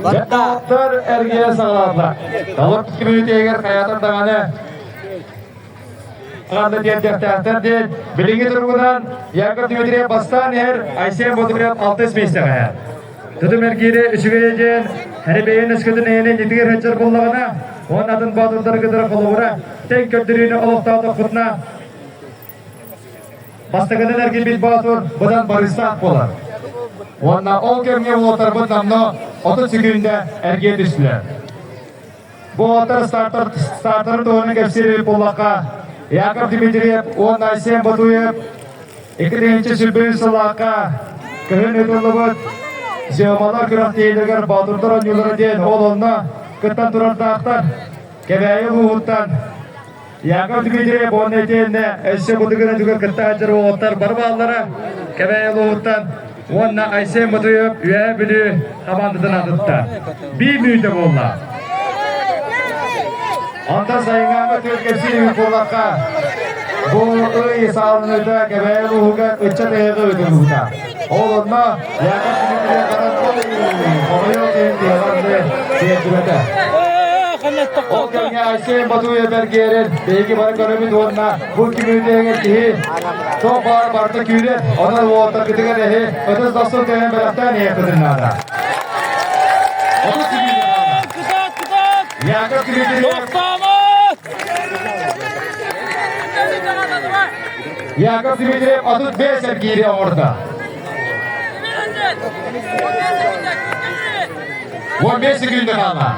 Дьахтар эргийэ саҕалаатылар. Талып кибиитигэр хайаатар даҕаны ханна тиэрдиэхтээхтэр диэн билиҥҥи туругунан Яков Дмитриев бастаан иһэр, Айсен Ботугуров алтыс миэстэҕэ иһэр. Тутум эргиирэ үчүгэйэ диэн Эребэйин өскөтүн эйэни нитигэр сылдьар буоллаҕына, уонна атын боотурдары кытары холобура тэҥ көрдөрүүнү олохтоотохпутуна Бастакынан эргийбит боотур быдан барыыстаах буолар. Уонна ол кэмҥэ уолаттарбыт намно 30 секүндэ эргийэ түстүлэр. Бу уолаттар стартер, стартерын туһунан кэпсиир буоллахха, Яков Дмитриев уонна Айсен Ботуев 2021 сыллаахха кыһын ыытыллыбыт Зеомалар күрэхтэһиилэригэр боотурдар оонньуулара диэн ол онно кыттан турардаахтар. Кэбээйи улууһуттан Яков Дмитриев уонна итиэннэ өссө бытыгын өтүгэр кытта сылдьар уолаттар бары бааллара. Кэбээйи улууһуттан уонна Айсен Ботуев Үөһээ Бүлүү хамаандатын аатыттан. Биир мүнүүтэ буолла. Онтон сайыҥҥы түөрт кэпсиир буоллахха, бу ый саалыныыта Кэбээйи улууһугар ыччат ыһыаҕа ыытыллыбыта. Ол онно Яков Дмитриев хомойуох иһин тиһэҕэр тиэрдибэтэ. Ол кэмҥэ Айсен Батуев бэргиэрин биһиги бары көрөбүт уонна бу күнүүтээҥи киһи туох баар барыта күүрэр, онон уолаттаргытыгар эһи ытыс дохсун түһэн бэлэхтээн иһиэххитин наада. Кытаат, кытаат! Яков Дмитриев Тохтоомот! Яков Дмитриев 35 эргиири оҥордо. 15 секунда хаалла.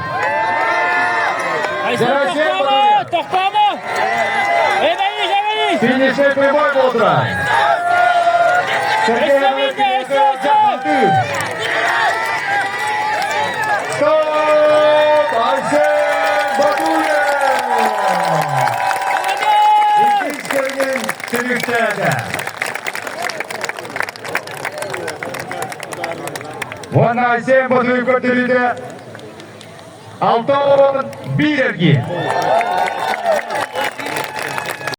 Айсен тохтоомо! Тохтоомо! Эбэйис, эбэйис! Финишный прямой болтура. Сергей Стоп! Айсен Батуев! Иккис көрүҥүн түмүктээтэ. Уонна Айсен Ботуев көрдөрүүтэ 6 1 эргиир.